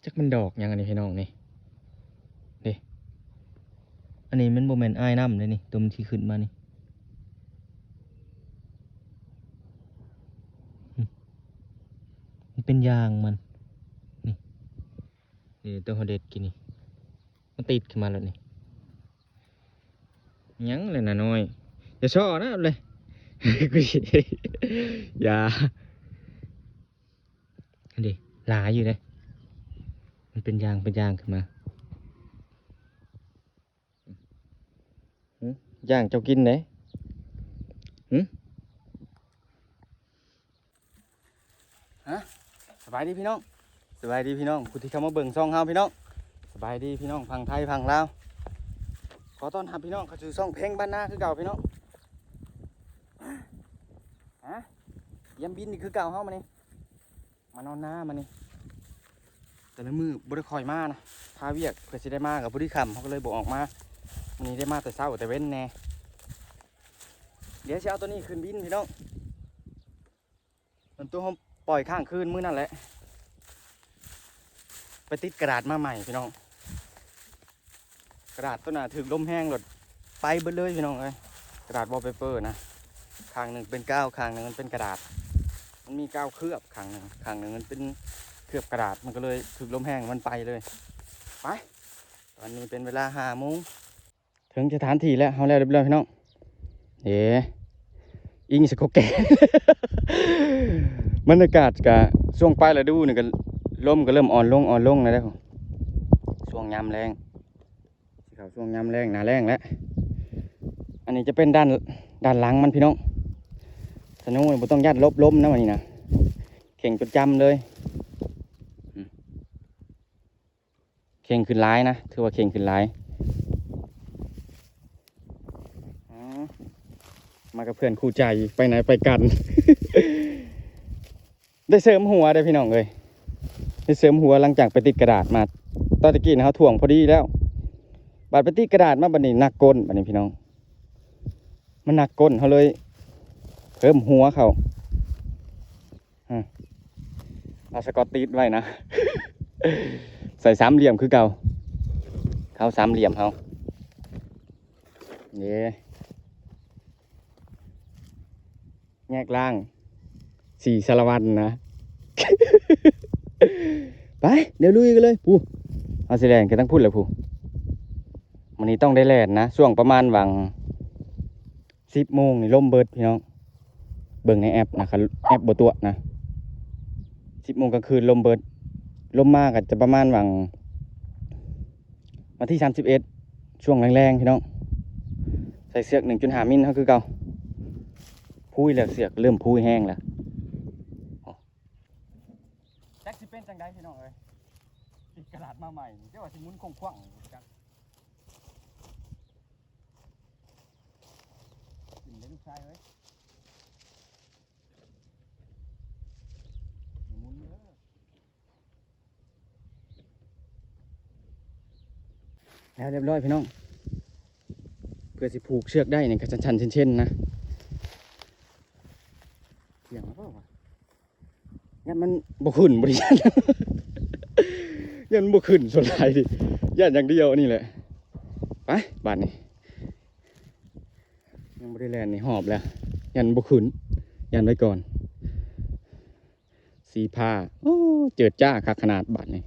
ຈັກມັນດອກຫຍັງອັນນີ້ພີ່ນ້ອງນີ້ ເດ້. ອັນນີ້ມັນບໍ່ແມ່ນອ້າຍນ້ຳເດ້ນີ້ ຕົວມັນທີ່ຂຶ້ນມານີ້ ອືມ ມັນເປັນຢາງມັນ ນີ້ ນີ້ຕົວເຮົາເດັດກີ້ນີ້ ມັນຕິດຂຶ້ນມາແລ້ວນີ້. ຫຍັງແຫຼະນານ້ອຍ ຢ່າຊໍ້ນະເລີຍ ກູຊິ ຢ່າ ອັນນີ້ຫຼາຍຢູ່ເດ້ ມັນເປັນຢາງ ເປັນຢາງຂຶ້ນມາ ຫຶ ຢາງເຈົ້າກິນເດ້ ຫຶ. ຮະ ສະບາຍດີພີ່ນ້ອງ ສະບາຍດີພີ່ນ້ອງ ຜູ້ທີ່ເຂົ້າມາເບິ່ງຊ່ອງເຮົາພີ່ນ້ອງ ສະບາຍດີພີ່ນ້ອງຝັ່ງໄທຝັ່ງລາວ ຂໍຕ້ອນຮັບພີ່ນ້ອງເຂົ້າສູ່ຊ່ອງເພັງບ້ານນາຄືເກົ່າພີ່ນ້ອງ. ຮະ ຢ້ຽມບິນອີກຄືເກົ່າເຮົາມື້ນີ້ ມານອນນາມື້ນີ້ ແຕ່ລະມື້ບໍ່ໄດ້ຄ່ອຍມານະ ຄາວຽກ ເພື່ອຊິໄດ້ມາກໍພໍດີຄ່ຳ ເຮົາກໍເລີຍບໍ່ອອກມາ ມື້ນີ້ໄດ້ມາແຕ່ເຊົ້າແຕ່ເວັນແດ່. ດຽວຊິເອົາໂຕນີ້ຂຶ້ນບິນພີ່ນ້ອງ ສ່ວນໂຕເຮົາປ່ອຍຄ້າງຄືນມື້ນັ້ນແຫຼະ ໄປຕິດກະດາດມາໃໝ່ພີ່ນ້ອງ ກະດາດໂຕນັ້ນຖືກລົມແຮງໂລດ ໄປເບິດເລີຍພີ່ນ້ອງເອີຍ ກະດາດວອລເປເປີນະ ຂ້າງໜຶ່ງເປັນກາວ ຂ້າງໜຶ່ງມັນເປັນກະດາດ ມັນມີກາວເຄືອບຂ້າງໜຶ່ງ ຂ້າງໜຶ່ງມັນເປັນເຄືອບກະດາດ ມັນກໍເລີຍຖືກລົມແຮງ ມັນໄປເລີຍ. ໄປ ຕອນນີ້ເປັນເວລາຫ້າໂມງ ເຖິງສະຖານທີ່ແລ້ວ ເຮົາແລ້ວຮຽບຮ້ອຍພີ່ນ້ອງ ເດ້ ອີງສະກົກແກ ບັນຍາກາດກະຊ່ວງປາຍລະດູນີ້ກະ ລົມກະເລີ່ມອ່ອນລົງ ອ່ອນລົງແລ້ວເດ້ ຊ່ວງຍາມແລ້ງ ຊິເຂົ້າຊ່ວງຍາມແລ້ງ ໜ້າແລ້ງແລ້ວ. ອັນນີ້ຈະເປັນດ້ານ ດ້ານຫຼັງມັນພີ່ນ້ອງ ສະໂນນີ້ບໍ່ຕ້ອງຢ້ານຫຼົບລົມນຳ ອັນນີ້ນະ ເຄັ່ງຈົນຈ້ຳເລີຍ ອືມ. ເຄັ່ງຂຶ້ນຫຼາຍນະ ຖືວ່າເຄັ່ງຂຶ້ນຫຼາຍ ອືມ ມາກັບເພື່ອນຄູ່ໃຈ ໄປໃນໄປກັນ ໄດ້ເສີມຫົວເດ້ພີ່ນ້ອງເອີຍ ໄດ້ເສີມຫົວຫຼັງຈາກໄປຕິດກະດາດມາ ຕອນຕະກີ້ນະເຮົາຖ້ວງພໍດີແລ້ວ ບາດໄປຕິດກະດາດມາ ບາດນີ້ໜັກກົ້ນ ບາດນີ້ພີ່ນ້ອງ ມັນໜັກກົ້ນ ເຮົາເລີຍເພີ່ມຫົວເຂົ້າ ຮະ ເອົາສະກອດຕິດໄວ້ນະ ໃສ່ສາມຫຼ່ຽມຄືເກົ່າ ເຂົ້າສາມຫຼ່ຽມເຮົາ ເດ້ ແຍກລ້າງ ສີ່ສາລະວັນນະ ໄປ ດຽວລຸຍກັນເລີຍ ຜູ້ ເຮົາຊິແລ່ນໄປທາງພຸ້ນແຫຼະຜູ້ ມື້ນີ້ຕ້ອງໄດ້ແລ່ນນະ ຊ່ວງປະມານຫວ່າງ ສິບໂມງນີ້ລົມເບິດພີ່ນ້ອງ ເບິ່ງໃນແອັບນະ ຄັນແອັບບໍ່ຕົວະນະ ສິບໂມງກາງຄືນລົມເບິດ ລົມມາກໍຈະປະມານຫວ່າງວັນທີສາມສິບເອັດ ຊ່ວງແລງໆ ພີ່ນ້ອງ ໃສ່ເຊືອກໜຶ່ງຈຸດຫ້າມິນເຮົາຄືເກົ່າ ພຸ້ຍແລ້ວ ເຊືອກເລີ່ມພຸ້ຍແຮງແລ້ວ ຈັກຊິເປັນຈັ່ງໃດພີ່ນ້ອງເອີຍ ຕິດກະດາດມາໃໝ່ ເຈົ້າວ່າຊິໝຸນຄົງຂວ້າງຈັກ ຂຶ້ນເດ້ລູກຊາຍເອີຍ ໝຸນເດີ ແລ້ວຮຽບຮ້ອຍພີ່ນ້ອງ ເພື່ອຊິຜູກເຊືອກໄດ້ນີ້ກໍຊັນໆເຊັນໆນະ ສຽງແລ້ວບໍ່ວະ? ຢ້ານມັນບໍ່ຂຶ້ນ ບໍ່ໄດ້ຢ້ານ ຢ້ານມັນບໍ່ຂຶ້ນ ສ່ວນຫຼາຍນີ້ຢ້ານຢ່າງດຽວອັນນີ້ແຫຼະ ໄປ ບາດນີ້ ຍັງບໍ່ໄດ້ແລ່ນນີ້ ຫອບແລ້ວ ຢ້ານມັນບໍ່ຂຶ້ນ ຢ້ານໄວ້ກ່ອນ ສີຟ້າ ໂອ້ ເຈີດຈ້າຄັກຂະໜາດບາດນີ້.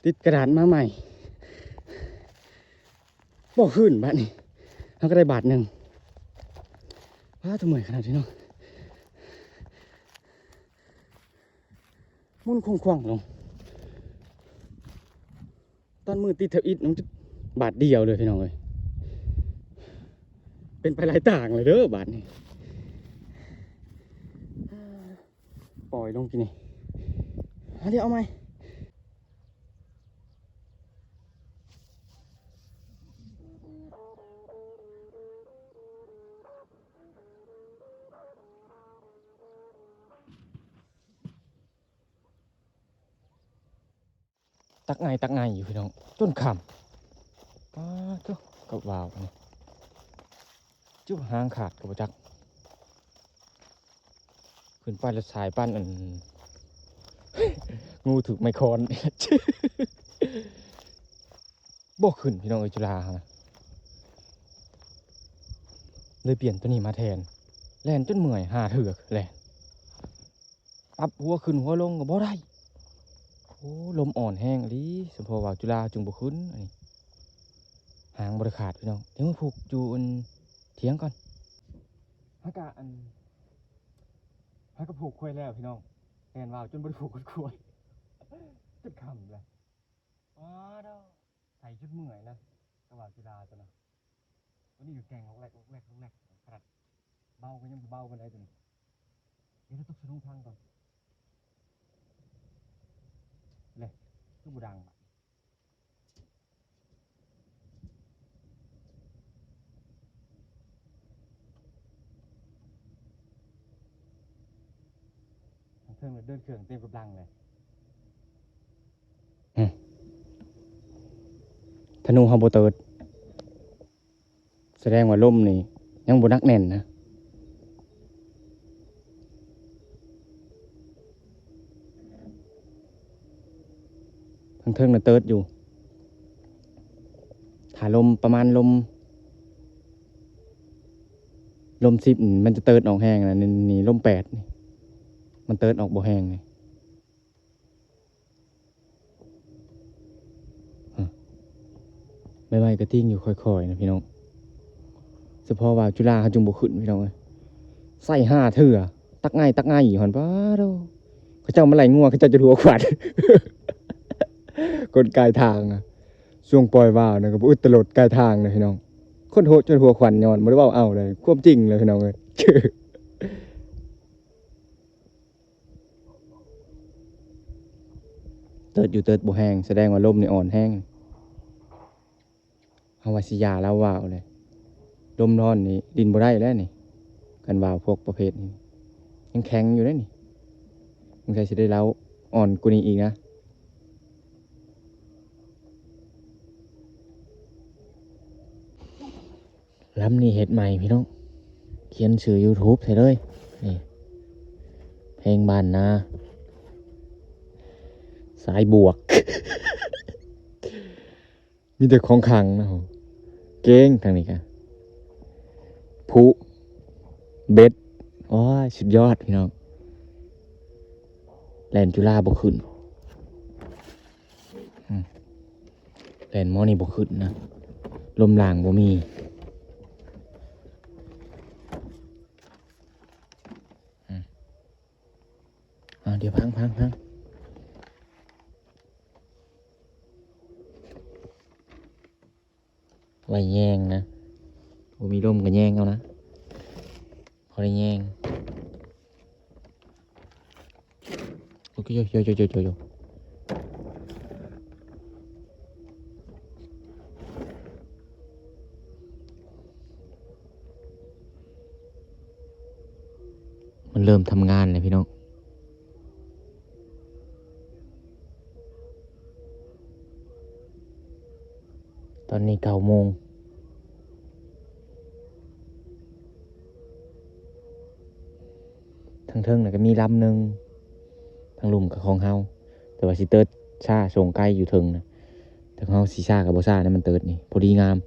ຕິດກະດາດມາໃໝ່ ບໍ່ຂຶ້ນບາດນີ້ ເຮົາກໍໄດ້ບາດໜຶ່ງ. ປາດໂທ້ ເມື່ອຍຂະໜາດນີ້ເນາະ ໝູນຂວ້າງໆລົງ. ຕອນມືຕິດເທົ່າອິດ ມັນຈະບາດດຽວເລີຍພີ່ນ້ອງເອີຍ ເປັນໄປຫຼາຍຕ່າງເລີຍເດີບາດນີ້. ປ່ອຍລົງກີ້ນີ້ ຫາດຽວເອົາໃໝ່. ຕັກໄງ່ຕັກໄງ່ຢູ່ພີ່ນ້ອງ ຈົນຄ່ຳ. ປາດໂທ້ ກັບວ່າວອັນນີ້ ຈຸບຫາງຂາດກໍບໍ່ຈັກ. ຂຶ້ນໄປແລ້ວສາຍປານອັນ ງູຖືກໄມ້ຄ້ອນ ບໍ່ຂຶ້ນພີ່ນ້ອງເອີຍ ຈຸລາຫັ້ນນະ. ເລີຍປ່ຽນໂຕນີ້ມາແທນ ແລ່ນຈົນເມື່ອຍ ຫ້າເທື່ອແລ່ນ. ປັບຫົວຂຶ້ນຫົວລົງກໍບໍ່ໄດ້. ໂອ້ ລົມອ່ອນແຮງອີ່ຫຼີ ສະເພາະວ່າຈຸລາຈຶ່ງບໍ່ຂຶ້ນ. ອັນນີ້ຫາງບໍ່ໄດ້ຂາດພີ່ນ້ອງ ດຽວມາຜູກຢູ່ອັນຖຽງກ່ອນ. ຫາກະອັນ ຫາກະຜູກຄວາຍແລ້ວພີ່ນ້ອງ ແລ່ນວ່າວຈົນບໍ່ໄດ້ຜູກຄວາຍ ຈົນຄ່ຳແລ້ວ. ອ້າດ ໃສ່ຈົນເມື່ອຍນະ ກະວ່າກິລາຕົວນະ. ຕົວນີ້ກໍແກ່ງລັອກແລັກ ລັອກແລັກ ລັອກແລັກ ຂະໜາດເບົາກໍຍັງບໍ່ເບົາປານໃດຕົວນີ້. ດຽວເຮົາຕົກສະດຸ້ງທາງກ່ອນ. ເລີຍ ຄືບໍ່ດັງບາດ ທາງເທິງເດີນເຄື່ອງເຕັມກຳລັງເລີຍ. ອືມ ທະນູເຮົາບໍ່ເຕີດ ສະແດງວ່າລົມນີ້ຍັງບໍ່ໜັກແໜ້ນນະ. ທາງເທິງນະເຕີດຢູ່ ຖ້າລົມປະມານລົມ ລົມສິບນີ້ມັນຈະເຕີດອອກແຮງນະ. ນີ້ ນີ້ລົມແປດນີ້ ມັນເຕີດອອກບໍ່ແຮງນີ້. ອາ ໃບໄມ້ກະຕິງຢູ່ຄ່ອຍໆນະພີ່ນ້ອງ. ສະເພາະວ່າຈຸລາເຮົາຈຶ່ງບໍ່ຂຶ້ນພີ່ນ້ອງເອີຍ. ໃສ່ຫ້າເທື່ອ ຕັກໄງ່ຕັກໄງ່ຢູ່ຫັ້ນ ປາດໂທ້. ເຂົາເຈົ້າມາໄລ່ງົວ ເຂົາເຈົ້າຈະຫົວຂວັນ ຄົນກາຍທາງນະ. ຊ່ວງປ່ອຍວ່າວນະກໍບໍ່ອຶດຕະຫຼົດກາຍທາງນະພີ່ນ້ອງ. ຄົນໂຫດຈົນຫົວຂວັນຍ້ອນບໍ່ໄດ້ເວົ້າເອົາເລີຍ ຄວາມຈິງເລີຍພີ່ນ້ອງເອີຍ. ເຕີດຢູ່ເຕີດບໍ່ແຮງ ສະແດງວ່າລົມນີ້ອ່ອນແຮງ. ເຮົາວ່າຊິຢ່າລາວວ່າວເລີຍ ລົມຮ້ອນນີ້ຫຼິ້ນບໍ່ໄດ້ແລ້ວນີ້. ຄັນວ່າວພວກປະເພດນີ້ຍັງແຂງຢູ່ເດ້ນີ້ ສົງໄສຊິໄດ້ລາວອ່ອນກວ່ານີ້ອີກນະ. ລຳນີ້ເຮັດໃໝ່ພີ່ນ້ອງ ຂຽນຊື່ຢູທູບໃສ່ເລີຍ. ນີ້ ເພງບ້ານນາ ສາຍບວກ ມີແຕ່ຂອງຂັງນະ. ເກັ່ງທາງນີ້ກະ ຜຸ ເບັດ ໂອ້ຍ ສຸດຍອດພີ່ນ້ອງ. ແລ່ນຈຸລາບໍ່ຂຶ້ນ ອືມ ແລ່ນໝໍນີ້ບໍ່ຂຶ້ນນະ ລົມລ່າງບໍ່ມີ. ອືມ ອ່າ ດຽວພັງ ພັງ ພັງ ໄວ້ແຍງນະ ບໍ່ມີລົມກໍແຍງເອົານະ ພໍໄດ້ແຍງ. ໂອເຄ ໂຢ ໂຢ ໂຢ ໂຢ ໂຢ ມັນເລີ່ມທຳງານແລ້ວພີ່ນ້ອງ. ຕອນນີ້ເກົ້າໂມງ ທາງເທິງນະກໍມີລຳໜຶ່ງ ທາງລຸ່ມກໍຂອງເຮົາ ແຕ່ວ່າຊິເຕີດຊ້າ ສົ່ງໄກຢູ່ເທິງນະ. ທາງເຮົາຊິຊ້າກໍບໍ່ຊ້ານະ ມັນເຕີດນີ້ພໍດີງາມ.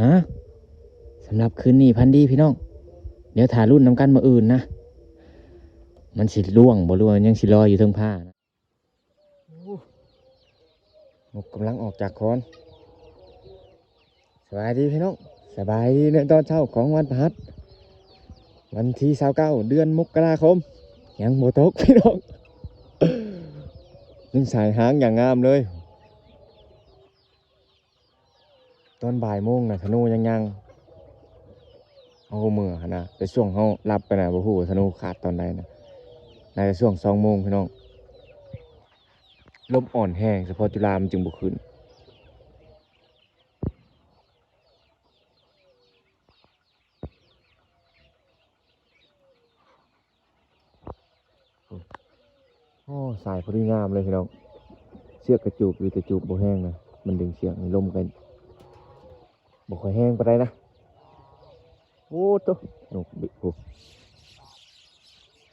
ຮະ ສຳລັບຄືນນີ້ຝັນດີພີ່ນ້ອງ. ດຽວຖ້າລຸ້ນນຳກັນມື້ອື່ນນະ ມັນຊິລ່ວງບໍ່ ຫຼືວ່າຍັງຊິລອຍຢູ່ເທິງຟ້ານະ. ໂອ້ ນົກກຳລັງອອກຈາກຄອນ. ສະບາຍດີພີ່ນ້ອງ ສະບາຍດີໃນຕອນເຊົ້າຂອງວັນພະຫັດ ວັນທີຊາວເກົ້າ ເດືອນມົກກະລາຄົມ. ຍັງບໍ່ຕົກພີ່ນ້ອງ ຍັງສາຍຫາງຢ່າງງາມເລີຍ. ຕອນບ່າຍໂມງນະ ທະນູຍັງຍ່າງ ເຮົາກໍເມື່ອຫັ້ນນະ ແຕ່ຊ່ວງເຮົາຫຼັບໄປນະ ບໍ່ຮູ້ວ່າທະນູຂາດຕອນໃດນະ. ໜ້າຈະຊ່ວງສອງໂມງພີ່ນ້ອງ. ລົມອ່ອນແຮງ ສະເພາະຈຸລາມັນຈຶ່ງບໍ່ຂຶ້ນ. ໂອ້ ສາຍພໍດີງາມເລີຍພີ່ນ້ອງ. ເຊືອກກະຈູບຢູ່ ແຕ່ຈູບບໍ່ແຮງນະ ມັນດຶງເຊືອກນີ້ ລົມກໍບໍ່ຄ່ອຍແຮງປານໃດນະ. ໂອ້ໂຕ ນົກບິກ ໂອ້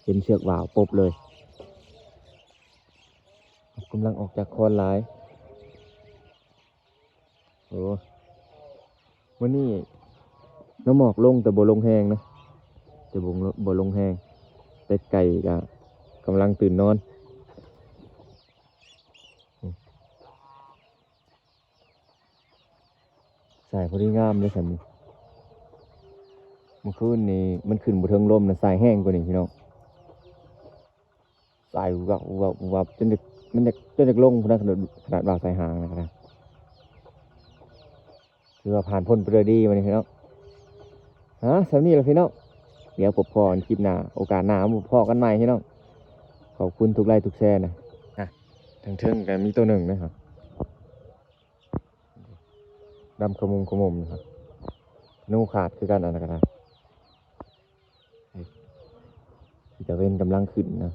ເຫັນເຊືອກຫວ່າວປົບເລີຍ. ກຳລັງອອກຈາກຄອນຫຼາຍ. ໂອ້ ມື້ນີ້ນ້ຳໝອກລົງ ແຕ່ບໍ່ລົງແຮງນະ ແຕ່ບໍ່ ບໍ່ລົງແຮງ. ແຕ່ໄກ່ກະກຳລັງຕື່ນນອນ. ສາຍພໍດີງາມເດ້ຊັ້ນນີ້. ມື້ຄືນນີ້ມັນຂຶ້ນບໍ່ເຖິງລົມນະ ສາຍແຮງກວ່ານີ້ພີ່ນ້ອງ. ສາຍວັບ ວັບ ວັບ ຈົນຢາກ ມັນຢາກ ຈົນຢາກລົງພຸ້ນນະ ຂະໜາດ ຂະໜາດວ່າສາຍຫາງນະ ກະໄດ້. ຖືວ່າຜ່ານພົ້ນໄປດ້ວຍດີມື້ນີ້ພີ່ນ້ອງ. ຮະ ສ່ຳນີ້ລະພີ່ນ້ອງ. ດຽວພົບພໍ້ກັນຄລິບໜ້າ ໂອກາດໜ້າມາພໍ້ກັນໃໝ່ພີ່ນ້ອງ. ຂອບຄຸນທຸກໄລທຸກແຊນະ. ຮະ ເທິງໆ ກະມີໂຕໜຶ່ງນະ ດຳຂະມຸງຂະມຸມນະ. ທະນູຂາດຄືກັນ ອັນນັ້ນກະໄດ້. ຕາເວັນກຳລັງຂຶ້ນນະ.